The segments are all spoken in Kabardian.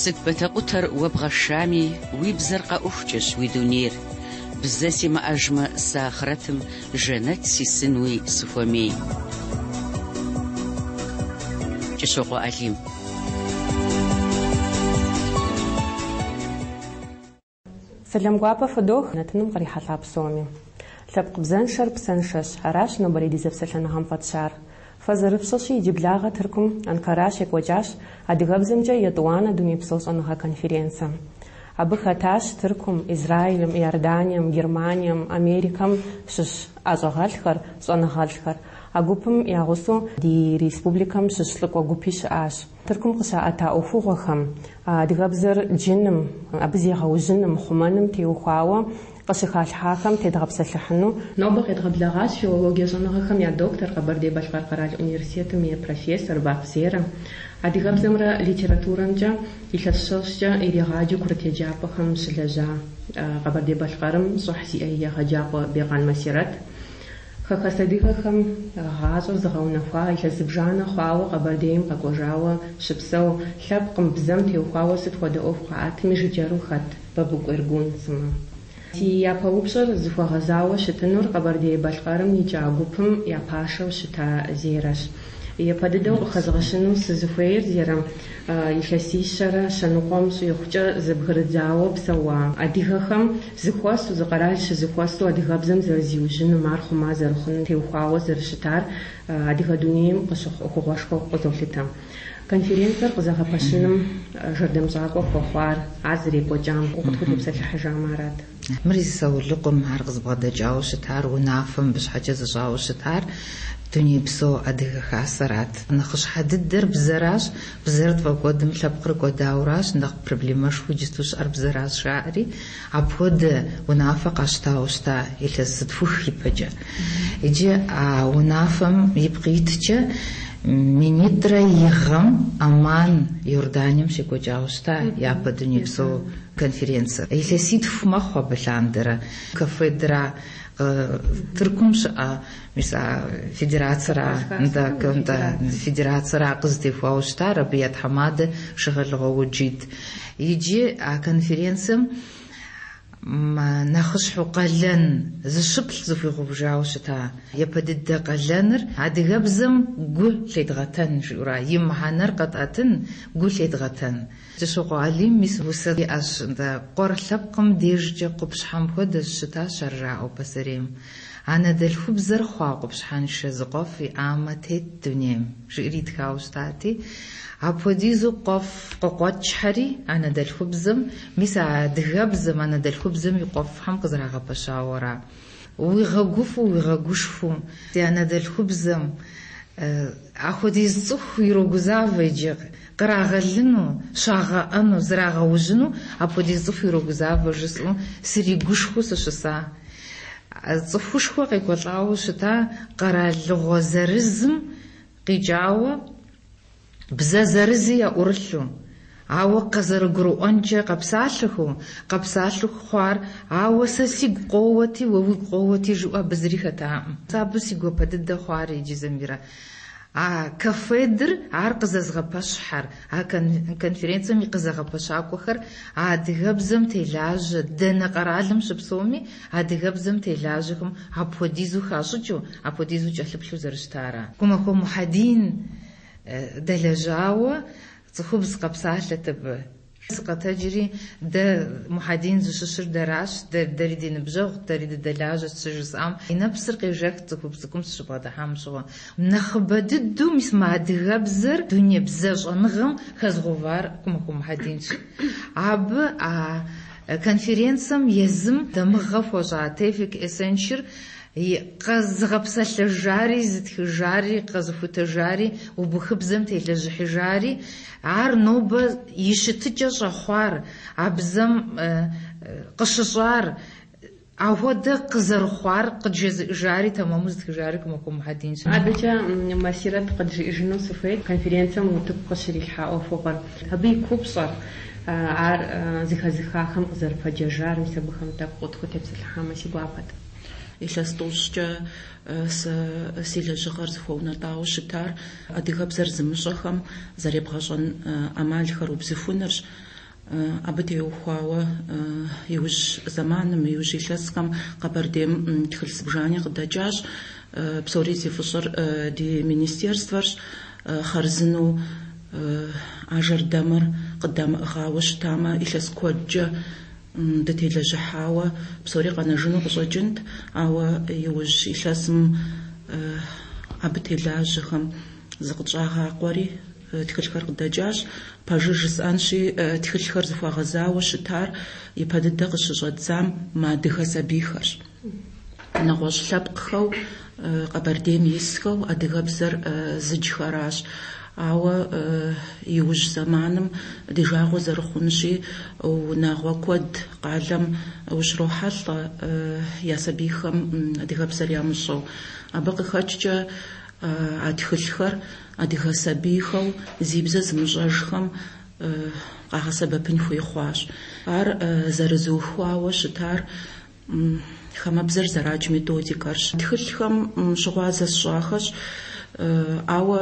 Сыт батэкъутэр уэ бгъэшами, уи бзэр къэӏухукӏэщ уи дунейр. Бзэ симыӏэжмэ, сэ ахърэтым жэнэт сисынуи сыхуэмей. Кӏыщокъуэ Алим. Сэлам гуапэ фыдох нэтыным кърихьэлӏа псоми. Лъэпкъ бзэншэр псэншэщ, аращ нобэрей ди зэпсэлъэныгъэм фӏэтщар. Фэ зэрыфщӏэщи, иджыблагъэ Тыркум, Анкара щекӏуэкӏащ адыгэбзэмкӏэ етӏуанэ дунейпсо щӏэныгъэ конференцэ. Абы хэтащ Тыркум, Израилым, Иорданием, Германием, Америкэм щыщ ӏэщӏагъэлӏхэр, щӏэныгъэлӏхэр. А гупым я гъусэу ди республикэм щыщ лӏыкӏуэ гупи щыӏащ. Тыркум къыщаӏэта ӏуэхугъуэхэм, адыгэбзэр джыным, абы зегъэужьыным, хъумэным теухуауэ къыщыхалъхьахэм тедгъэпсэлъыхьыну. Нобэ къедгъэблэгъащ филологие щӏэныгъэхэм я доктор, Къэбэрдей-Балъкъэр къэрал университетым и профессор Бакъ Зерэ, адыгэбзэмрэ литературэмкӏэ илъэс щэщӏкӏэ иригъаджэу курыт еджапӏэхэм щылэжьа Къэбэрдей-Балъкъэрым щӏыхь зиӏэ и егъэджакӏуэ Бекъан Масирэт, Хэхэс адыгэхэм гъащӏэр зыгъэунэхуа илъэс зыбжанэ хъуауэ Къэбэрдейм къэкӏуэжауэ щыпсэу лъэпкъым, бзэм теухуауэ сыт хуэдэ ӏуэху къаӏэтми жыджэру хэт Бабыгу Эргун сымэ. Си япэ упщӏэр зыхуэгъэзауэ щытынур Къэбэрдей-Балъкъэрым икӏа гупым я пашэу щыта Зерэщ. Япэ дыдэу къыхэзгъэщыну сызыхуейр, Зерэ, илъэсищэрэ щэныкъуэм щӏигъукӏэ зэбгрыдзауэ псэуа адыгэхэм зыхуэсу, зы къэрал щызыхуэсу адыгэбзэм зэрызиужьыным, ар хъума зэрыхъуным теухуауэ зэрыщытар адыгэ дунейм къыщыхъу ӏуэхугъуэшхуэу къызолъытэ. Конференцэр къызэгъэпэщыным жэрдэмщӏакӏуэ хуэхъуар, ар зэрекӏуэкӏам укъытхутепсэлъыхьыжамэ арат. Мыр зи саулыкъум ар къызыбгъэдэкӏауэ щытар, унафэ мыбы щхьэкӏэ зыщӏауэ щытар Дунейпсо Адыгэ Хасэрат. Нэхъыщхьэ дыдэр бзэращ, бзэр тфӏэкӏуэдым лъэпкъыр кӏуэдауращ, нэхъ проблемэшхуэу иджысту щыӏэр бзэращ жаӏэри, апхуэдэ унафэ къащтауэ щыта илъэс зытхух ипэкӏэ. Иджы а унафэм ипкъ иткӏэ минитӏрэ и гъэм Амман, Иорданием щекӏуэкӏауэ щыта япэ дунейпсо конференцэр. Илъэситху мэхъу абы лъандэрэ. КАФФЕД-ра Тыркум щыӏэ мис а федерацэра, нтӏэ, нтӏэ, федерацэра къызытехуауэ щытар, абы я тхьэмадэ Шыгъэлыгъуэ Уэджит. Иджы а конференцэм нэхъыщхьэу къалэн зыщыплӏ зыхуигъэувыжауэ щыта. Япэ дыдэ къалэныр адыгэбзэм гу лъедгъэтэн жиӏэура, и мыхьэнэр къэтӏэтын, гу лъедгъэтэн. Кӏыщокъуэ Алим мис усэ иӏэщ, нтӏэ, къуэр лъэпкъым дежкӏэ къупщхьэм хуэдэщ, щытащ ар жаӏэу пасэрейм. Анэдэлъхубзэр хъуа къупщхьэншэ зы къуэфӏ иӏамэ тет дунейм, жиӏэри итхауэ щытати, апхуэдизу къуэфӏ къыкъуэкӏхэри анэдэлъхубзэм, мис а адыгэбзэм, анэдэлъхубзэм и къуэфӏхэм къызэрагъэпэщауэ ара. Уигъэгуфӏэу, уигъэгушхуэу ди анэдэлъхубзэм апхуэдиз цӏыху ирогузавэ иджы кърагъэлыну, щагъэӏэну, зрагъэужьыну апхуэдиз цӏыху ирогузавэ жысӏэу сригушхуэу сыщыса. Цӏыхушхуэ къекӏуэлӏауэ щыта къэралыгъуэ зырызым къикӏауэ, бзэ зырызи яӏурылъу, ауэ къызэрыгурыӏуэнкӏэ къэпсалъэхэу, къэпсалъэу хъуар, ауэ сэ сигу къоуэти, уэ уигу къоуэти жиӏэу абы зыри хэтаӏым. Сэ абы си гуапэ дыдэ хъуар иджы, Замирэ. А КАФФЕД-р, ар къызэзгъэпэщхьэр, а конференцэм и къызэгъэпэщакӏуэхэр а адыгэбзэм телажьэ, дэнэ къэралым щыпсэуми, адыгэбзэм телажьэхэм апхуэдизу хащӏыкӏыу, апхуэдизу кӏэлъыплъу зэрыщытара. Къумахуэ Мухьэдин дэлэжьауэ цӏыхубз къэпсалъэт абы. Сыкъэтэджри, дэ Мухьэдин зыщыщыр дэращ, дэри ди ныбжьэгъут, дэри дыдэлажьэт щыжысӏам, и нэпсыр къежэхт цӏыхубз цӏыкӏум сыщыбгъэдыхьам щыгъуэ. Нэхъыбэ дыдэу мис мы адыгэбзэр дуней бзэ щӏэныгъэм хэзгъэувар Къумахуэ Мухьэдинщ. Абы а конференцэм езым дамыгъэ хуэщӏа Тевфик Эсенчыр и къэзыгъэпсэлъэжари, зытхыжари, къэзыхутэжари, убыхыбзэм телэжьыхьыжари, ар нобэ и щытыкӏэ щӏэхъуар, а бзэм къыщыщӏар, ахуэдэ къызэрыхъуар къыджезыӏыжари, тэмэму зытхыжари Къумахуэ Мухьэдинщ. Адэкӏэ Масирэт къыджиӏэжыну сыхуейт конференцэм утыку къыщрилъхьа ӏуэхугъуэр. Абы и купщӏэр, ар зыхэзыхахэм къызэрыпэджэжар, мис абыхэм тӏэкӏу къытхутепсэлъыхьамэ си гуапэт. Илъэс тӏощӏкӏэ сэ си лэжьыгъэр зыхуэунэтӏауэ щытар адыгэбзэр зымыщӏэхэм зэребгъэщӏэн ӏэмалхэр убзыхунырщ. Абы теухуауэ иужь зэманым, иужь илъэсхэм Къэбэрдейм тхылъ зыбжани къыдэкӏащ. Псори зи фӏыщӏэр ди министерствэрщ. Хъарзынэу а жэрдэмыр къыдамыӏыгъауэ щытамэ, илъэс куэдкӏэ дытелэжьыхьауэ псори къэнэжыну къыщӏэкӏынт, ауэ иужь илъэсым абы телажьэхэм зыкъытщӏагъакъуэри тхылъхэр къыдэкӏащ. Пэжыр жысӏэнщи, тхылъхэр зыхуэгъэзауэ щытар ипэ дыдэ къыщыщӏэддзам мыадыгэ сабийхэрщ. Нэгъуэщӏ лъэпкъхэу Къэбэрдейм исхэу адыгэбзэр зыджхэращ. Ауэ иужь зэманым ди жагъуэ зэрыхъунщи, унагъуэ куэд къалэм ущрохьэлӏэ я сабийхэм адыгэбзэр ямыщӏэу. Абы къыхэкӏкӏэ а тхылъхэр адыгэ сабийхэу зи бзэ зымыщӏэжхэм къагъэсэбэпын хуей хъуащ. Ар зэрызухуауэ щытар хамэбзэр зэрадж методикэрщ. Тхылъхэм щыгъуазэ сщӏахэщ, ауэ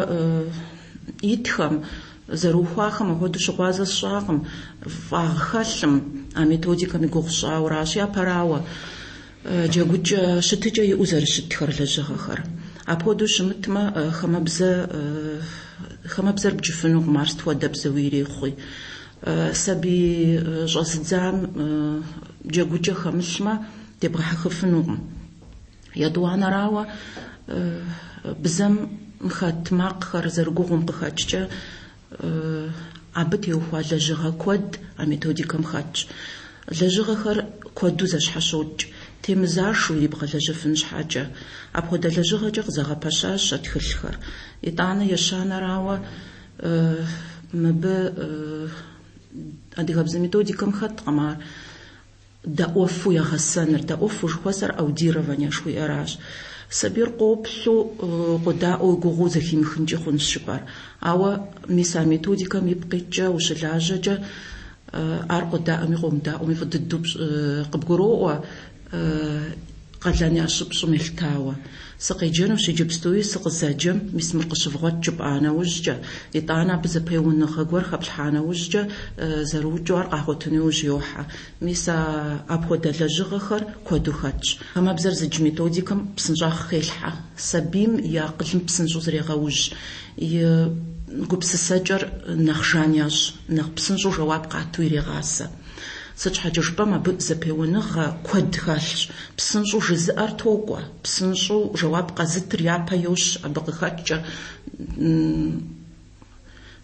итхэм, зэрыухуахэм апхуэдэу щыгъуазэ сщӏакъым. Фӏагъ хэлъым а методикэм и гугъу сщӏауэращ. Япэрауэ, джэгукӏэ щытыкӏэ иӏэу зэрыщытхэр лэжьыгъэхэр. Апхуэдэу щымытмэ, хамэбзэр бджыфынукъым, ар сыт хуэдэ бзэуи ирехъуи. Сабий щӏэзыдзам джэгукӏэ хэмылъмэ, дебгъэхьэхыфынукъым. Етӏуанэрауэ, бзэм хэт макъхэр зэрыгугъум къыхэкӏкӏэ, абы теухуа лэжьыгъэ куэд а методикэм хэтщ. Лэжьыгъэхэр куэду зэщхьэщокӏ, темызашу ирибгъэлэжьыфын щхьэкӏэ. Апхуэдэ лэжьыгъэкӏэ къызэгъэпэщащ а тхылъхэр. Итӏанэ ещанэрауэ, мыбы адыгэбзэ методикэм хэткъым ар даӏуэфу егъэсэныр, даӏуэфу жыхуэсӏэр аудирование жыхуиӏэращ. Сабийр къоплъу, къодаӏуэу гугъуу зэхимыхынкӏи хъунщ жыпӏэр. Ауэ мис а методикэм ипкъ иткӏэ ущылажьэкӏэ, ар къодаӏуэми къомыдаӏуэми фӏы дыдэу къыбгуроӏуэ, къалэн ящыпщӏым елъытауэ. Сыкъеджэнущ иджыпстуи сыкъызэджэм, мис мыр къыщывгъуэт жыпӏа нэужькӏэ, итӏанэ абы зэпеуэныгъэ гуэр хэплъхьа нэужькӏэ, зэрыукӏыу ар къагъуэтыну иужь йохьэ. Мис апхуэдэ лэжьыгъэхэр куэду хэтщ. Хамэбзэр зыдж методикэм псынщӏагъ хелъхьэ. Сабийм и акъылым псынщӏэу зрегъэужь, и гупсысэкӏэр нэхъ жан ещӏ, нэхъ псынщӏэу жэуап къату ирегъасэ. Сыт щхьэкӏэ жыпӏэм абы зэпеуэныгъэ куэд хэлъщ. Псынщӏэу жызыӏэр токӏуэ, псынщӏэу жэуап къэзытыр япэ йощ абы къыхэкӏкӏэ.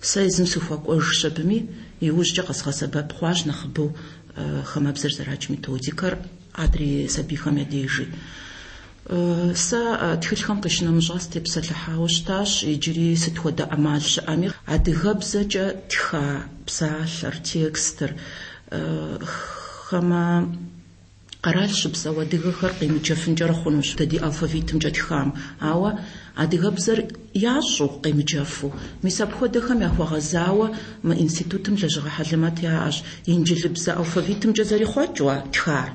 Сэ езым сыхуэкӏуэжщ абыми, иужькӏэ къэзгъэсэбэп хъуащ нэхъыбэу хамэбзэр зэрадж методикэр адрей сабийхэм я дежи. Сэ тхылъхэм къищынэмыщӏа сытепсэлъыхьауэ щытащ иджыри сыт хуэдэ ӏэмал щыӏэми. Адыгэбзэкӏэ тха псалъэр, текстыр, хамэ къэрал щыпсэу адыгэхэр къемыджэфынкӏэрэ хъунущ дэ ди алфавитымкӏэ тхам, ауэ адыгэбзэр ящӏэу къемыджэфу. Мис апхуэдэхэм яхуэгъэзауэ мы институтым лэжьыгъэ хьэлэмэт яӏэщ. Инджылыбзэ алфавитымкӏэ зэрихъуэкӏыуэ тхар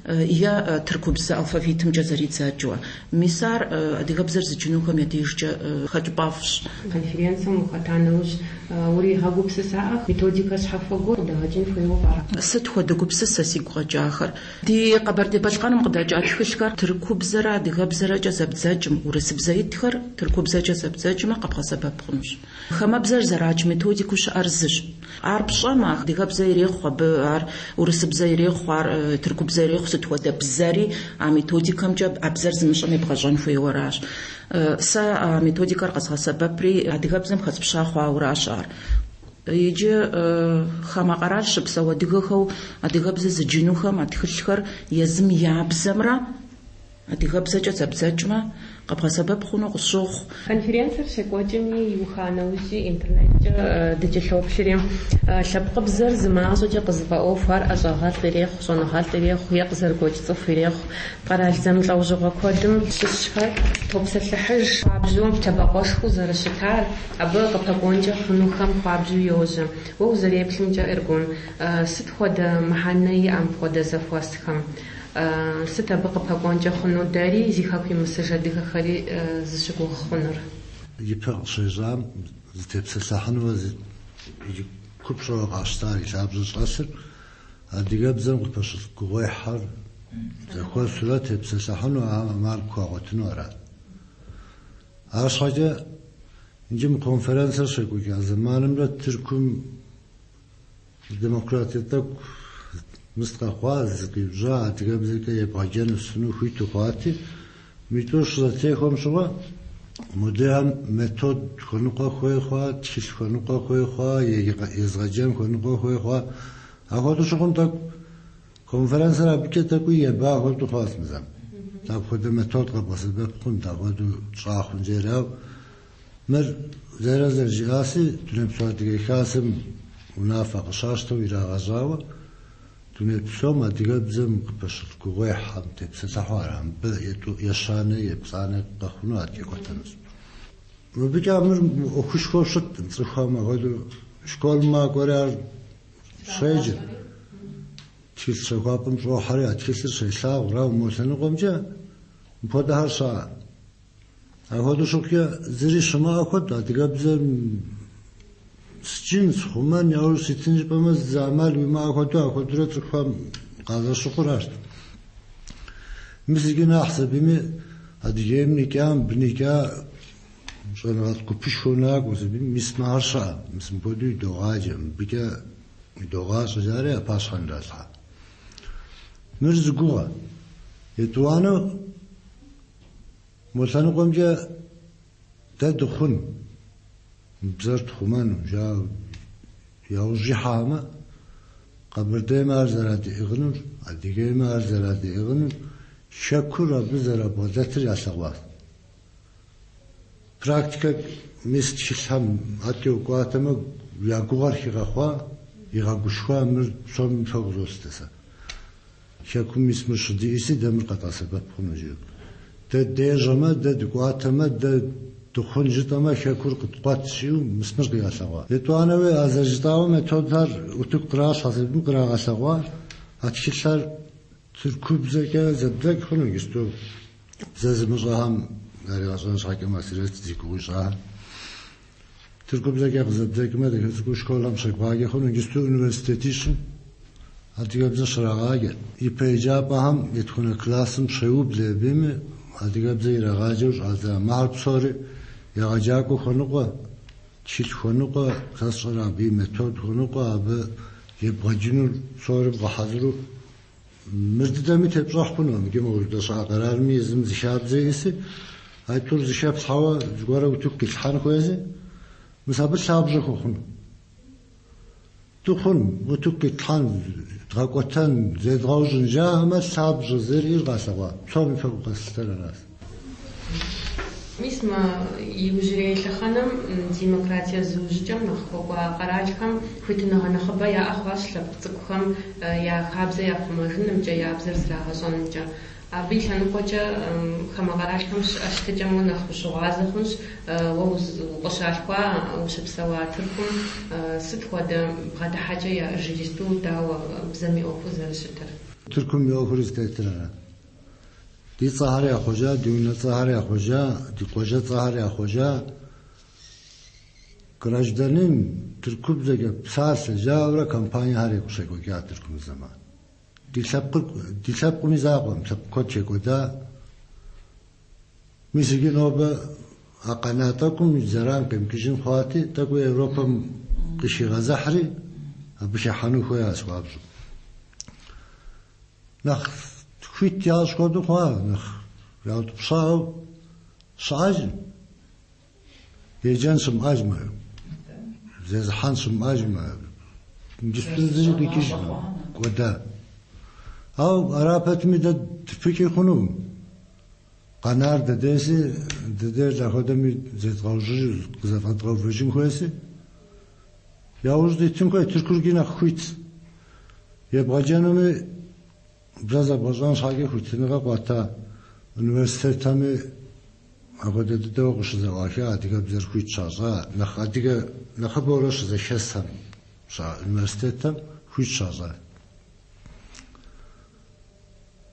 е тыркубзэ алфавитымкӏэ зэридзэкӏыуэ. Мис ар адыгэбзэр зыджынухэм я дежкӏэ хэкӏыпӏэфӏщ. Конференцэм ухэта нэужь, уригъэгупсысаӏэ методикэ щхьэхуэ гуэр къыдэгъэкӏын хуейуэ пӏэрэ? Сыт хуэдэ гупсысэ сигу къэкӏахэр? Ди Къэбэрдей-Балъкъэрым къыдэкӏа тхылъхэр тыркубзэрэ адыгэбзэрэкӏэ зэбдзэкӏым, урысыбзэ итхэр тыркубзэкӏэ зэбдзэкӏмэ къэбгъэсэбэп хъунущ. Хамэбзэр зэрадж методикэу щыӏэр зыщ. Ар пщӏэмэ, адыгэбзэ ирехъу абы, ар урысыбзэ ирехъу, ар тыркубзэ ирехъу, сыт хуэдэ бзэри а методикэмкӏэ а бзэр зымыщӏэм ебгъэщӏэн хуейуэ аращ. Сэ а методикэр къэзгъэсэбэпри адыгэбзэм хэспща хъуауэращ ар. Иджы хамэ къэрал щыпсэу адыгэхэу адыгэбзэ зыджынухэм а тхылъхэр езым я бзэмрэ адыгэбзэкӏэ зэбдзэкӏмэ, къэбгъэсэбэп хъуну къысщохъу. Конференцэр щекӏуэкӏми иуха нэужьи интернеткӏэ дыкӏэлъоплъри, лъэпкъыбзэр зы мащӏэкӏэ къызыфӏэӏуэху, ар ӏэщӏагъэлӏ ирехъу, щӏэныгъэлӏ ирехъу е къызэрыгуэкӏ цӏыху ирехъу. Къэрал зэмылӏэужьыгъуэ куэдым щыщхэр топсэлъыхьыж хуабжьу лъэбакъуэшхуэу зэрыщытар, абы къыпэкӏуэнкӏэ хъунухэм хуабжьу йожьэ. Уэ узэреплъымкӏэ, Эргун, сыт хуэдэ мыхьэнэ иӏэ мыпхуэдэ зэхуэсхэм? Сыт абы къыпэкӏуэнкӏэ хъуну дэри, зи хэку имысыж адыгэхэри зыщыгугъ хъунур? Ипэ къыщежьам зытепсэлъыхьынур иджы. купщӏэуэ къащтар, и лъабжьэ щӏэлъыр адыгэбзэм къыпэщылъ гугъуехьхэр зэхуэсурэ тепсэлъыхьыну, ӏэмал къыхуагъуэтыну арат. Арщхьэкӏэ иджы мы конференцэр щекӏуэкӏа зэманымрэ Тыркум демократие тӏэкӏу мыст къэхъуа, зыкъиужьа, адыгэбзэкӏэ ебгъэджэну сыну хуиту хъуати, мы тӏур щызэтехуэм щыгъуэ модрейхэм метод хуэныкъуэ хуей хъуа, тхылъ хуэныкъуэ хуей хъуа, езгъэджэн хуэныкъуэ хуей хъуа. Апхуэдэу щыхъум тӏэкӏу конференцэр абыкӏэ тӏэкӏуи еба хуэдэу хъуащ мы зэм. Апхуэдэ метод къэбгъэсэбэп хъун, апхуэдэу тщӏа хъун жери, ауэ мыр Зерэ зэрыжиӏаси, Дунейпсо Адыгэ Хасэм унафэ къыщащтэу ирагъэжьауэ, дуней псом адыгэбзэм къыпэщылъ гугъуехьхэм тепсэлъыхьу ара, мыбы ещанэ, еплӏанэ къэхъуну адэкӏэ кӏуэтэнущ. Мыбыкӏэ мыр ӏуэхушхуэу щыткъым, цӏыхухэм апхуэдэу школым макӏуэри ар щеджэ, тхылъ щэхуапӏэм щӏохьэри а тхылъыр щелъагъур, ауэ мо лъэныкъуэмкӏэ мыпхуэдэхэр щыӏэ. Апхуэдэу щыхъукӏэ зыри щымыӏэ хуэдэу, адыгэбзэм сджын, схъумэн, яужь ситын жыпӏэмэ, зы ӏэмал уимыӏэ хуэдэу, апхуэдэурэ цӏыхухэм къазэрыщыхъур арт. Мис иджы нэхъ сабийми Адыгейм никӏа, мыбы никӏа щӏэныгъэлӏ гупышхуэу накӏуэ сабийм, мис мыхэр щыӏэ, мис мыпхуэдэу идогъаджэ, мыбыкӏэ идогъащӏэ жари я пащхьэ нралъхьэ. Мыр зы гугъэ. Етӏуанэу мо лъэныкъуэмкӏэ дэ дыхъун, мы бзэр тхъумэну, жаӏэу яужь ихьамэ, Къэбэрдейм ар зэрадиӏыгъынур, Адыгейм ар зэрадиӏыгъынур, хэкур абы зэрабгъэдэтыр ялъэгъуащ. Практикэ мис тхылъхэм адэкӏэ укӏуатэмэ, я гугъэр хигъэхъуа, игъэгушхуа мыр псом ипэ къызолъытэ сэ. Хэкум мис мыр щыдиӏэси, дэ мыр къэдгъэсэбэп хъуну жиӏэу. Дэ дежьэмэ, дэ дыкӏуатэмэ, дэ дыхъун жытӏэмэ, хэкур къыткъуэт жиӏэу мис мыр къигъэлъэгъуа. Етӏуанэуи а зэрыжытӏауэ методхэр утыку къралъхьэ сабийм кърагъэлъэгъуа, а тхылъхэр тыркубзэкӏэ зэбдзэкӏ хъуну иджысту бзэ зымыщӏэхэм яригъэщӏэн щхьэкӏэ Масирэт зи гугъу ищӏахэр. Тыркубзэкӏэ къызэбдзэкӏмэ, дахэ цӏыкӏуу школэм щебгъаджэ хъуну, иджысту университетищым адыгэбзэ щрагъаджэ. Ипэ еджапӏэхэм етхуанэ классым щеублэ абыми адыгэбзэ ирагъаджэу щӏадза. Мыхэр псори егъэджакӏуэ хуэныкъуэ, тхылъ хуэныкъуэ, сэ сщӏэрэ абы и метод хуэныкъуэ, абы ебгъэджынур псори бгъэхьэзыру. Мыр дыдэми тепщӏыхь хъунукъым, иджы мы уздэщыӏэ къэралми езым зы хабзэ иӏэси, а тӏур зэхэплъхьэуэ зыгуэрэ утыку къилъхьэн хуейси, мис абы лъабжьэ хуэхъуну. Дыхъун, утыку къитлъхьэн, дгъэкӏуэтэн, зедгъэужьын жаӏэмэ, лъабжьэ зэриӏэр къалъэгъуа. Псом ипэ къэслъытэр аращ. Мис мы иужьрей лъэхъэнэм демократие зыужьыкӏэм нэхъ хуэкӏуа къэралхэм хуитыныгъэ нэхъыбэ яӏэ хъуащ лъэпкъ цӏыкӏухэм я хабзэ яхъумэжынымкӏэ, я бзэр зрагъэщӏэнымкӏэ. Абы и лъэныкъуэкӏэ хамэ къэралхэм щыӏэ щытыкӏэм уэ нэхъ ущыгъуазэ хъунщ, уэ укъыщалъхуа, ущыпсэуа Тыркум сыт хуэдэ бгъэдыхьэкӏэ яӏэж иджысту, дауэ бзэм и ӏуэхур зэрыщытыр? Тыркум и ӏуэхур зытетыр ара? Ди цӏэхэр яхъуэжа, ди унэцӏэхэр яхъуэжа, ди къуажэцӏэхэр яхъуэжа. Гражданин тыркубзэкӏэ псалъэ жаӏэурэ кампаниехэр щекӏуэкӏа Тыркум зэман. Ди лъэпкъыр, ди лъэпкъым и закъуэм, лъэпкъ куэд щекӏуэда. Мис иджы нобэ а къэна тӏэкӏум зэран къемыкӏыжын хъуати, тӏэкӏуи Европэм къыхигъэзыхьри, абы хыхьэну хуеящ хуабжьу. Нэхъ хуит ящӏ хуэдэу хъуа, нэхъ яутӏыпщауэ щыӏэжым, еджэн щымыӏэжмэ, зезыхьэн щымыӏэжмэ, иджыпсту зыри къикӏыжкъым, кӏуэда. Ауэ ара пэтми дэ дыпыкӏи хъунукъым. Къэнар дэдейси, дэдейр апхуэдэми зедгъэужьыжу къызэфӏэдгъэувэжын хуейси, яужь дитын хуей, Тыркур иджы нэхъ хуит. Ебгъэджэнуми, бзэ зэбгъэщӏэн щхьэкӏэ хуитыныгъэ къуата университетхэми апхуэдэ дыдэу къыщызэӏуаха адыгэбзэр хуит щащӏа, нэхъ адыгэ нэхъыбэурэ щызэхэсхэм щыӏэ университетхэм хуит щащӏа.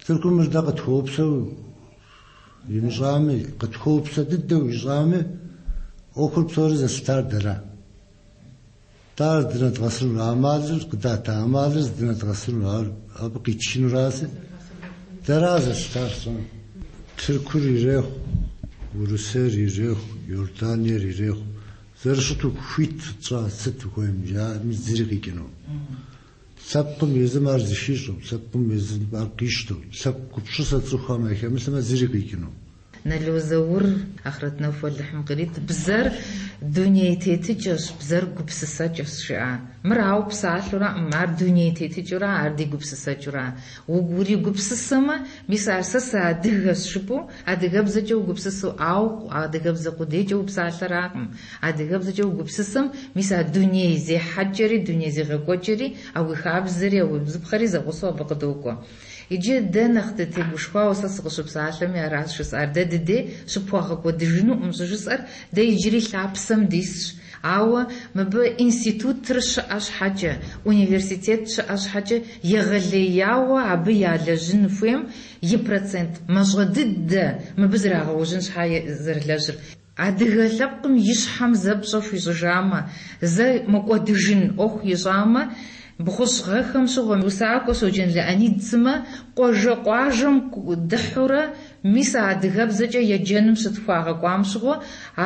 Тыркум мыр дэ къытхуэупсэу имыщӏами, къытхуэупсэ дыдэу ищӏами, ӏуэхур псори зэлъытар дэра. Ар здынэдгъэсынур, ӏэмалыр къыдата ӏэмалыр здынэдгъэсынур, ар абы къитшынураси, дэра зэлъытар псом. Тыркур ирехъу, Урысейр ирехъу, Иорданиер ирехъу, зэрыщыту хуит фытщӏа сыт ухуейм, жаӏэми зыри къикӏыну. Лъэпкъым езым ар зыхищӏэу, лъэпкъым езым ар къищтэу, лъэпкъ гупсысэ цӏыхухэм яхэмылъмэ зыри къикӏыну. Нало Заур ахърэт нэху Алыхьым кърит, бзэр дуней тетыкӏэщ, бзэр гупсысэкӏэщ, жиӏа. Мыр ауэ псалъэураӏым, ар дуней тетыкӏэура, ар ди гупсысэкӏэура. Уригупсысэмэ, мис ар сэ сыадыгэщ жыпӏэу, адыгэбзэкӏэ угупсысэу, ауэ адыгэбзэ къудейкӏэ упсалъэракъым. Адыгэбзэкӏэ угупсысэм, мис а дуней зехьэкӏэри, дуней зегъэкӏуэкӏэри, а уи хабзэри, а уи бзыпхъэри зэгъусэу абы къыдокӏуэ. Иджы дэ нэхъ дытегушхуауэ сэ сыкъыщыпсалъэми аращ жысӏар. Дэ дыдей щыпхуэгъэкӏуэдыжынукъым щӏыжысӏэр, дэ иджыри лъапсэм дисщ. Ауэ мыбы институтыр щыӏэ щхьэкӏэ, университет щыӏэ щхьэкӏэ егъэлеяуэ абы ялэжьын хуейм и процент мащӏэ дыдэ мыбы зрагъэужьын щхьэ зэрылэжьыр. Адыгэ лъэпкъым и щхьэм зэ пщӏэ хуищӏыжамэ, зэ мыкӏуэдыжын ӏуэху ищӏамэ, бгъущӏ гъэхэм щыгъуэ усакӏуэ Щоджэн Леонид сымэ къуажэ-къуажэм дыхьурэ мис а адыгэбзэкӏэ еджэным щытхуагъэкӏуам щыгъуэ,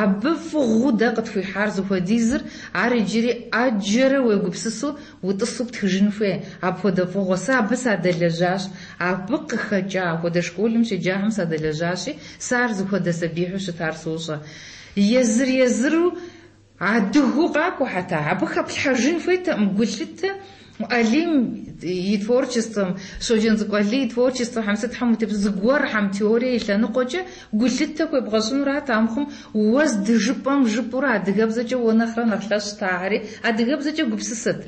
абы фӏыгъуэу дэ къытхуихьар зыхуэдизыр, ар иджыри ӏэджэрэ уегупсысу утӏысу птхыжын хуей. Апхуэдэ фӏыгъуэ сэ абы садэлэжьащ, абы къыхэкӏа апхуэдэ школым щеджахэм садэлэжьащи, сэ ар зыхуэдэ сабийхьу щытар сощӏэ. Езыр-езыру адыгэу къакӏуэхьэт, абы хэплъхьэжын хуейтэкъым гулъытэ Алим и творчествэм, Щоджэнцӏыкӏу Алий и творчествэхэм, сытхэм зыгуэрхэм теорие и лъэныкъуэкӏэ гулъытэ хуебгъэщӏынурат амыхъум, уэ здыжыпӏэм жыпӏэурэ адыгэбзэкӏэ уэ нэхърэ нэхъ лъэщт ахэри, адыгэбзэкӏэ гупсысэт.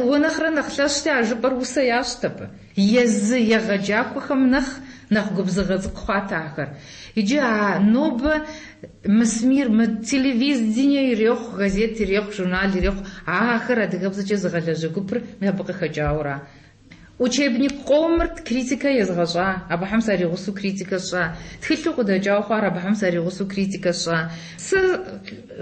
Уэ нэхърэ нэхъ лъэщти а жыпӏэр усэ ящӏт абы. Езы егъэджакӏуэхэм нэхъ губзыгъэ цӏыкӏу хъуат ахэр. Иджы а нобэ мы СМИ-р, мы телевидение ирехъу, газет ирехъу, журнал ирехъу, ахэр адыгэбзэкӏэ зыгъэлэжьэ гупыр абы къыхэкӏауэра. Учебник къомыр критикэ езгъэщӏа, абыхэм саригъусэу критикэ сщӏа. Тхылъу къыдэкӏауэ хъуар абыхэм саригъусэу критикэ сщӏа. Сэ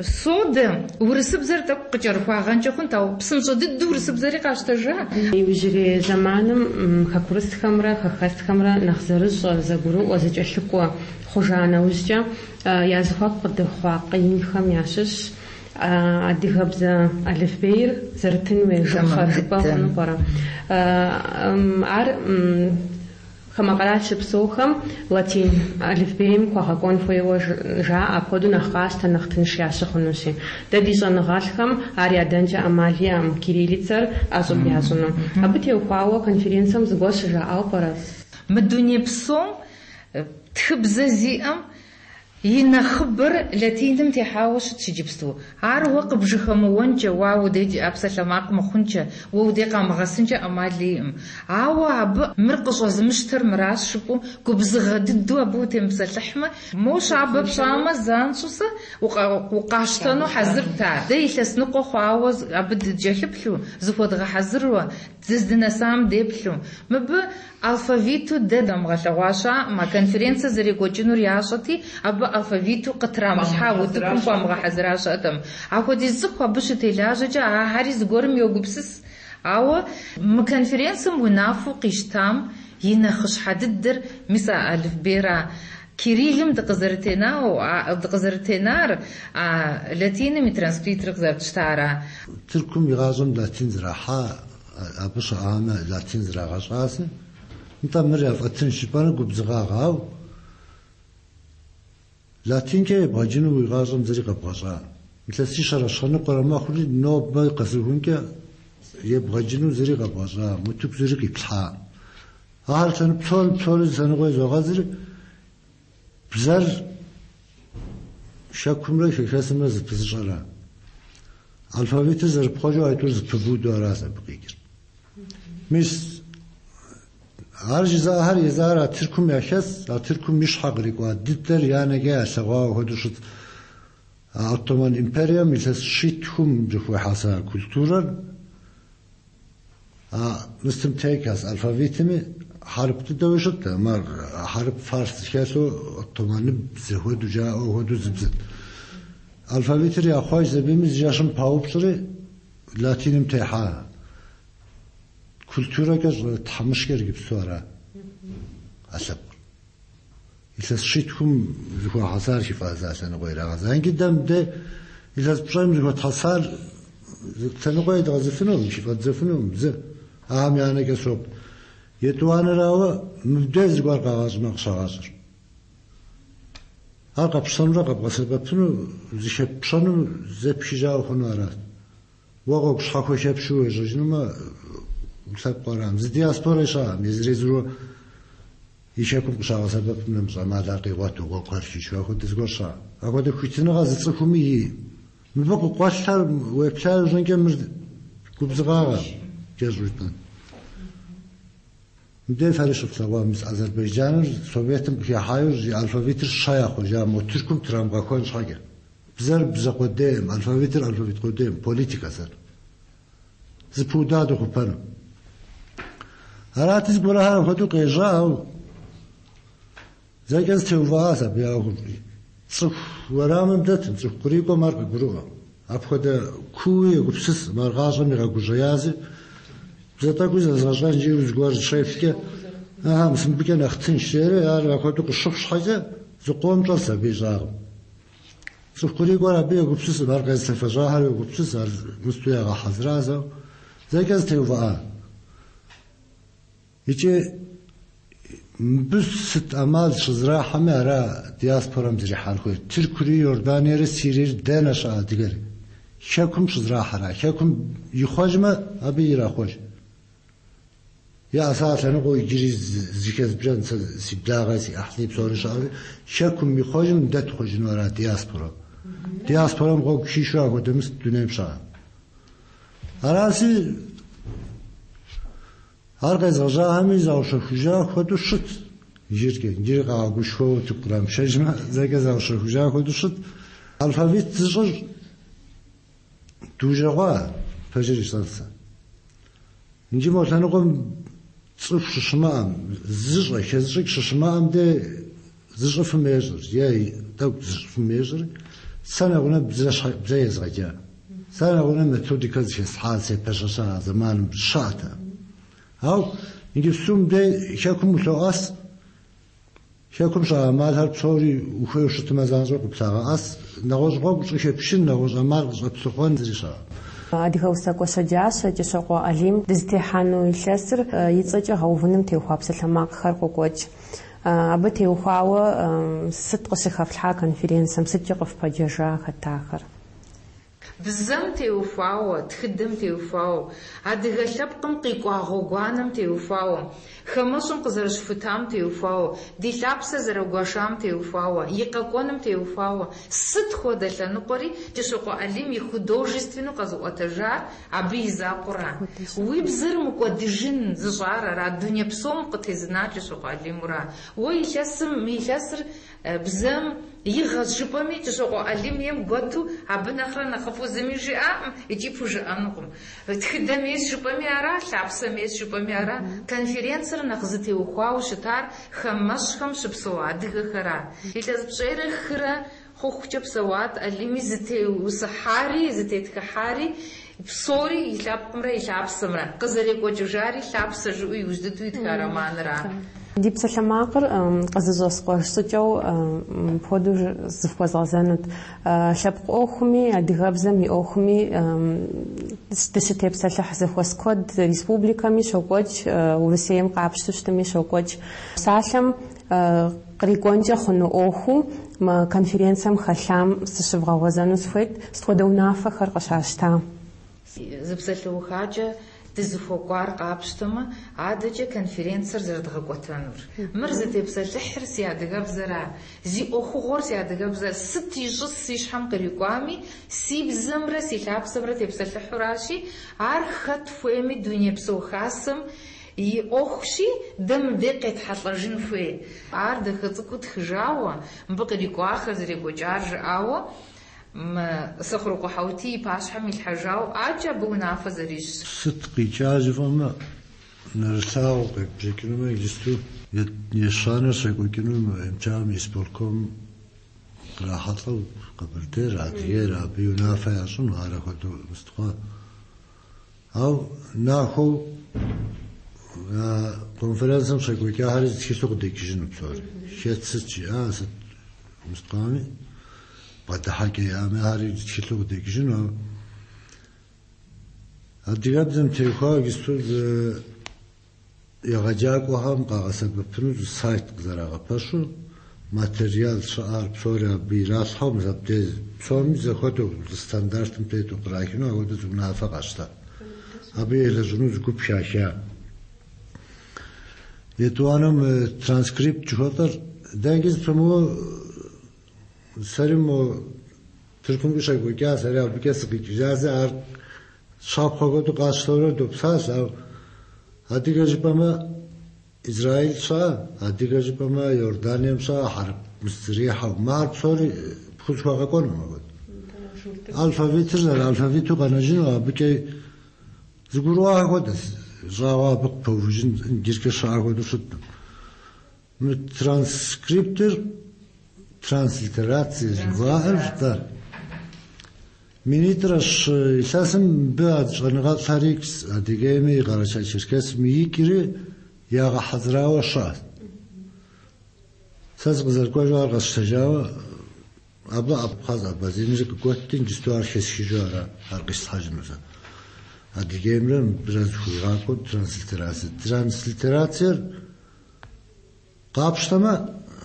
содэ урысыбзэр тӏэкӏу къыкӏэрыхуагъэнкӏэ хъунт, ауэ псынщӏэ дыдэу урысыбзэри къащтэжа. Иужьрей зэманым хэкурысхэмрэ хэхэсхэмрэ нэхъ зэрыщӏэ, зэгурыӏуэ, зэкӏэлъыкӏуэ хъужа нэужькӏэ я зэхуаку къыдэхъуа къиинхэм ящыщщ адыгэбзэ алыфбейр зэрытын хуей жыпхъэр жыпӏэ хъуну пӏэрэ? Ар хамэ къэрал щыпсэухэм латин алыфбейм хуагъэкӏуэн хуейуэ жаӏэ, апхуэдэу нэхъ къащтэ, нэхъ тынш ящыхъунущи. Дэ ди щӏэныгъэлӏхэм ар ядэнкӏэ ӏэмал иӏэкъым кириллицэр ӏэщӏыб ящӏыну. Абы теухуауэ конференцэм зыгуэр щыжаӏауэ пӏэрэ? Мы дуней псом тхыбзэ зиӏэм и нэхъыбэр латиным техьауэ щытщ иджыпсту. Ар уэ къыбжыхэмыуэнкӏэ, уэ удей а псалъэмакъ мыхъункӏэ, уэ удей къамыгъэсынкӏэ ӏэмал иӏэкъым. Ауэ абы мыр къыщӏэзымыщтэр мыращ жыпӏэу губзыгъэ дыдэу абы утемыпсэлъыхьмэ, мо щабэ пщӏамэ занщӏэу сэ укъащтэну хьэзырт ар. Дэ илъэс ныкъуэ хъуауэ абы дыкӏэлъыплъу, зыхуэдгъэхьэзыруэ, дыздынэсам деплъу. Мыбы алфавиту дэ дамыгъэлъэгъуа щыӏэкъым, а конференцэ зэрекӏуэкӏынур ящӏэти, абы алфавиту къытрамылъхьа, утыкум хуамыгъэхьэзыра щыӏэтэкъым. Апхуэдиз цӏыху абы щытелажьэкӏэ ахэри зыгуэрым йогупсыс. Ауэ мы конференцэм унафэу къищтам и нэхъыщхьэ дыдэр мис а алыфбейра. Кириллым дыкъызэрытенар, а латиным и транскриптыр къызэрытщтара. Тыркум и гъащӏэм латин зэрахьа, абы щыӏамэ латин зрагъэщӏаси, нтӏэ мыр яфӏэтынш жыпӏэну губзыгъагъэ, ауэ латинкӏэ ебгъэджыну уи гъащӏэм зыри къэбгъэщӏа. Илъэсищэрэ щэныкъуэрэ мэхъури нобэ къэсыхункӏэ ебгъэджыну зыри къэбгъэщӏа, утыку зыри къиплъхьа. Ар псори зы лъэныкъуэ изогъэзри, бзэр хэкумрэ хэхэсымрэ зыпызыщӏэра. Алфавитыр зэрыпхъуэжу айтӏур зыпыбуду аращ абы къикӏыр. Мис ар жызыӏахэр езыхэр а Тыркум яхэс, а Тыркум и щхьэ кърикӏуа дыдэр я нэкӏэ ялъэгъуауэ хуэдэу щыт. А Оттоман империем илъэс щитхум зэхуихьэса культурэр а мыстым текас алфавитми хьэрып дыдэуи щытт, мар хьэрып фарс хэлъу оттоманыбзэ хуэдэу жаӏэу хуэдэу зы бзэт. Алфавитыр яхъуэж зэбийми зы жэщым паупщӏри Латиным техьа. Культурэкӏэ тхьэмыщкӏэр иджыпсту ара а лъэпкъыр. Илъэс щитхум зыхуахьэсар хыфӏадза лъэныкъуэ ирагъэза. Иджы дэ мыбдей илъэс пщӏейм зыхуэтхьэсар лъэныкъуэ едгъэзыфынукъым, хыфӏэддзэфынукъым, зы. Ахэм я нэкӏэ соплъ. Етӏуанэрауэ, мыбдей зыгуэр къагъэщӏмэ къыщагъэщӏыр. Ар къэпщтэнурэ къэбгъэсэбэпыну, зыхэппщэну зэпхыжауэ хъуну арат. Уэ гъуэгу щхьэхуэ хэпшу уежьэжынумэ, лъэпкъ арам. Зы диаспорэ щыӏэм, езыр-езыру и хэкум къыщагъэсэбэпым нэмыщӏ ӏэмал ар къигъуэту гъуэгухэр хишу, апхуэдэ зыгуэр щыӏэ. Апхуэдэ хуитыныгъэ зы цӏыхуми и. Мыбы къыкъуэлъхэр уеплъа иужьынкӏэ мыр губзыгъагъэ, кӏэщӏу жытӏэн. Мыбдеж фэри щыфлъэгъуа, мис Азербайджаныр Советым къыхыхьа иужь и алфавитыр щэ яхъуэжа, мо Тыркум трамыгъэхуэн щхьэкӏэ. Бзэр бзэ къудейм, алфавитыр алфавит къудейм, политикэ сэр. Зыпыуда дыхъупэну. Арати, зыгуэрхэр апхуэдэу къежьа, ауэ зэкӏэ зытеувыӏащ абы я ӏуэхум. Цӏыху уэрамым дэтым, цӏыху кърикӏуэм ар къыгурыӏуэ. Апхуэдэ кууи егупсысым, ар гъащӏэм игъэгужьеязи, бзэ тӏэкӏуи зэзгъэщӏэн жиӏэу зыгуэр щеплъкӏэ, аха, мис мыбыкӏэ нэхъ тынш жери, ар апхуэдэу къыщыхъу щхьэкӏэ, зыкъом щӏэс абы и щӏагъым. Цӏыху кърикӏуэр абы егупсысым, ар къезылъэфэжьахэр йогупсыс, ар мысту ягъэхьэзыра зэу, зэкӏэ зытеувыӏа. Икӏи мыбы сыт ӏэмал щызэрахьэми, ара диаспорэм зэрихьэн хуейр. Тыркури, Иорданиери, Сириери дэнэ щыӏэ адыгэри. Хэкум щызэрахьэра. Хэкум ихъуэжмэ, абы ирахъуэж. Я сэ а лъэныкъуэу иджыри зыхэзбжэн сэ си благъэ, си ӏыхьлы псори щыӏэри, хэкум ихъуэжым дэ тхъуэжыну ара диаспорэм. Диаспорэм гъуэгу хишу апхуэдэ мыс дунейм щыӏэ. Араси, ар къезгъэжьахэми заущэхужа хуэдэу щыт. Иджыркӏэ, иджыри къагъэгушхуэу утыку кърамышэжмэ, зэкӏэ заущэхужа хуэдэу щыт. Алфавит зыщӏыр дужэгъуа, пэжыр жысӏэнт сэ. Иджы мо лъэныкъуэм цӏыху щыщымыӏэм, зыщӏэ, хэзыщӏыкӏ щыщымыӏэм де зыщӏыфым ещӏыр, е тӏэкӏу зыщӏыфым ещӏыр, сэ нэгъунэ бзэ езгъэджа. Сэ нэгъунэ методикэ зыхэслъхьа, сепэщэща а зэманым щыӏэтэкъым. Ауэ иджыпсту мыбдей хэкум улъоӏэс, хэкум щыӏэ ӏэмалхэр псори ухуейуэ щытмэ занщӏэу къыплъагъэӏэс, нэгъуэщӏ гъуэгу щӏыхэпшын, нэгъуэщӏ ӏэмал къыщӏэплъыхъуэн зыри щыӏэкъым. Адыгэ усакӏуэ щэджащэ Кӏыщокъуэ Алим дызытехьэну илъэсыр и цӏэкӏэ гъэувыным теухуа псалъэмакъхэр къокӏуэкӏ. Абы теухуауэ сыт къыщыхэфлъхьа конференцэм, сыткӏэ къыфпэджэжа хэтахэр? Бзэм теухуауэ, тхыдэм теухуауэ, адыгэ лъэпкъым къикӏуа гъуэгуанэм теухуауэ, хамэщӏым къызэрыщыхутам теухуауэ, ди лъапсэр зэрагуэшам теухуауэ, и къэкӏуэным теухуауэ, сыт хуэдэ лъэныкъуэри Кӏыщокъуэ Алим и художественнэу къэзыӏуэтэжар абы и закъуэра. Уи бзэр мыкӏуэдыжын зыщӏар ара, дуней псом къытезына Кӏыщокъуэ Алимура. Уэ илъэсым, мы илъэсыр бзэм и гъэщ жыпӏэми, Кӏыщокъуэ Алим ейм гуэту абы нэхърэ нэхъыфӏу зыми жиӏакъым икӏи пхужыӏэнукъым. Тхыдэм ейщ жыпӏэми ара, лъапсэм ейщ жыпӏэми ара. Конференцэр нэхъ зытеухуауэ щытар хамэщӏхэм щыпсэу адыгэхэра. Илъэс пщӏейрэ хырэ хъухукӏэ псэуат Алими зытеусыхьари, зытетхыхьари, псори и лъэпкъымрэ и лъапсэмрэ. Къызэрекӏуэкӏыжари лъапсэ жиӏэу иужь дыдэу итха романыра. Ди псалъэмакъыр къызэщӏэскъуэж щӏыкӏэу мыпхуэдэу зыфхуэзгъэзэнут. Лъэпкъ ӏуэхуми, адыгэбзэм и ӏуэхуми дыщытепсэлъыхь зэхуэс куэд республикэми щокӏуэкӏ, Урысейм къапщтэу щытми щокӏуэкӏ. Псалъэм кърикӏуэнкӏэ хъуну ӏуэхуу мы конференцэм хэлъам сыщывгъэгъуэзэну сыхуейт, сыт хуэдэ унафэхэр къыщащта? Зы псалъэухакӏэ дызыхуэкӏуар къапщтэмэ, адэкӏэ конференцэр зэрыдгъэкӏуэтэнур. Мыр зытепсэлъыхьыр си адыгэбзэра, зи ӏуэхугъуэр си адыгэбзэр сыт ищӏыс си щхьэм кърикӏуами, си бзэмрэ си лъапсэмрэ тепсэлъыхьуращи, ар хэт хуейми дунейпсо хасэм и ӏуэхущи, дэ мыбдей къетхьэлӏэжын хуей. Ар дахэ цӏыкӏуу тхыжауэ, мыбы кърикӏуахэр зэрекӏуэкӏар жыӏауэ, мы Сэхъурокъуэ Хьэутий и пащхьэм илъхьэжауэ, акӏэ абы унафэ зэрищӏ. Сыт къикӏа жыфӏэмэ, нэрылъагъуу къеббжэкӏынумэ, иджыпсту ещанэр щекӏуэкӏыну МЧА-м и исполком кърахьэлӏэу Къэбэрдейр, Адыгейр абы и унафэ ящӏыну, ар апхуэдэу мыстхъуа. Ауэ нахуэу конференцэм щекӏуэкӏахэри зы тхылъу къыдэкӏыжыну псори. Хэт сыт жиӏа, сыт мысткъами, бгъэдыхьэкӏэ яӏэми, ахэри зы тхылъу къыдэкӏыжыну. Ауэ адыгэбзэм теухуауэ иджыпсту зы егъэджакӏуэхэм къагъэсэбэпыну зы сайт къызэрагъэпэщу, материал щыӏэр псори абы иралъхьэу, мис абдеж псоми зэхуэдэу зы стандартым тету кърахыну апхуэдэу зы унафэ къащта. Абы елэжьыну зы гуп хаха. Етӏуанэм транскрипт жыхуэтӏэр дэнкӏи зыпымыуэ сэри мо Тыркум къыщекӏуэкӏа, сэри абыкӏэ сыкъикӏыжази, ар щапхъэ хуэдэу къасщтэурэ допсалъэ, ауэ адыгэ жыпӏэмэ Израиль щыӏэ, адыгэ жыпӏэмэ Иорданием щыӏэ, хьэрып зэрихьэу. Мыр псори пхузэхуэгъэкӏуэнукъым апхуэдэу. Алфавитыр зэрыалфавиту къэнэжыну, абыкӏэ зыгурыӏуа хуэдэ, щӏагъуэ абы къыпэувыжын иджыркӏэ щыӏэ хуэдэу щыткъым. Мы транскриптыр транслитерацие жыхуаӏэр да. Минитӏрэ щы илъэсым мыбы щӏэныгъэлӏхэри Адыгейми Къэрэшей-Черкесми икӏри ягъэхьэзырауэ щыӏэт. Сэ сыкъызэрыкӏуэжу ар къэсщтэжауэ, абы Абхъаз Абазинри къыгуэтти, иджыпсту ар хесхыжу ара, ар къислъхьэжыну сэ. Адыгеймрэ мыбырэ зыхуигъакӏуэу транслитерацие. Транслитерациер къапщтэмэ,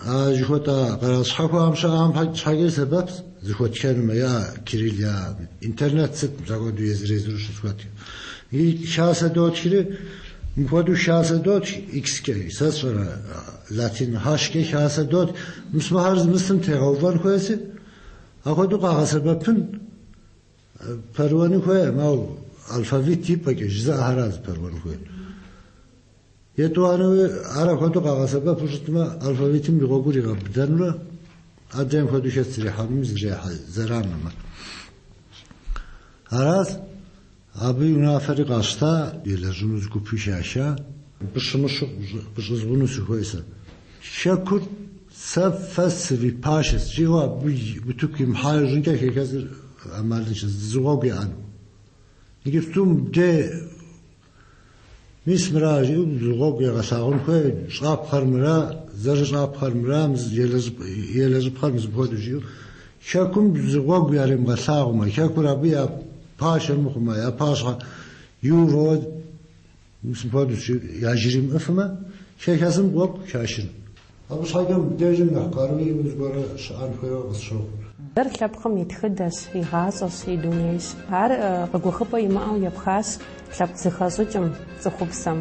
а жыхуэтӏа къэрал щхьэхуэхэм щыӏэхэм щхьэкӏэ сэбэпщ зыхуэтхэнумэ, я кирилл, я интернет сыт, мис апхуэдэу езыр-езыру щызыхуэтх. И хасэ дотхри, мыпхуэдэу хасэ дотх, икскӏэ, сэ сщӏэрэ, латин хьэшкӏэ хасэ дотх. Мис мыхэр зымысым тегъэувэн хуейси, апхуэдэу къагъэсэбэпын пэрыуэну хуейкъым, ауэ алфавит и пӏэкӏэ жызыӏэхэращ зыпэрыуэн хуейр. Етӏуанэуи ар апхуэдэу къагъэсэбэпу щытмэ, алфавитым и гъуэгур игъэбыдэнурэ, адрейм хуэдэу хэт зэрихьэнуми зрехьэ зэранымэ. Аращ, абы и унафэри къащта, елэжьыну зы гупи хаша. Абы щымыщу къыщӏызгъуну сыхуей сэ. Хэкур сэ фэ сывипашэщ, жиӏэу абы утыку имыхьа иужьынкӏэ хэхэсыр ӏэмалыншэ зы гъуэгу яӏэну. Иджыпсту мыбдей мис мыра жиӏэу зы гъуэгу егъэлъагъун хуей, щӏапхъэр мыра, зэрыщӏапхъэр мыра, елэжьыпхъэр мыпхуэдэу жиӏэу. Хэкум зы гъуэгу яримыгъэлъагъумэ, хэкур абы я пашэ мыхъумэ, я пащхьэ иувэуэ мис мыпхуэдэу яжримыӏэфмэ, хэхэсым гъуэгу хашын. Абы щхьэкӏэ мыбдежым нэхъ къару иӏэу зыгуэр щыӏэн хуейуэ къысщохъу. Бзэр лъэпкъым и тхыдэщ, и гъащӏэщ, и дунейщ. Ар къыгуэхыпӏэ имыӏэу епхащ лъэпкъ зыхэщӏыкӏым, цӏыхупсэм.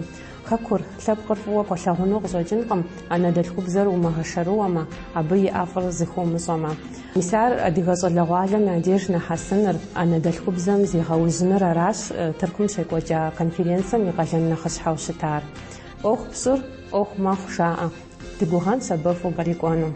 Хэкур, лъэпкъыр фӏыуэ пхуэлъагъуну къыщӏэкӏынкъым, анэдэлъхубзэр умыгъэшэрыуэмэ, абы и ӏэфӏыр зыхыумыщӏэмэ. Мис ар адыгэ щӏалэгъуалэм я деж нэхьэсыныр, анэдэлъхубзэм зегъэужьыныр аращ Тыркум щекӏуэкӏа конференцэм и къалэн нэхъыщхьэу щытар. ӏуэху пщӏыр ӏуэху мэхъу, жаӏэ. Дыгугъэнщ абы фӏы кърикӏуэну.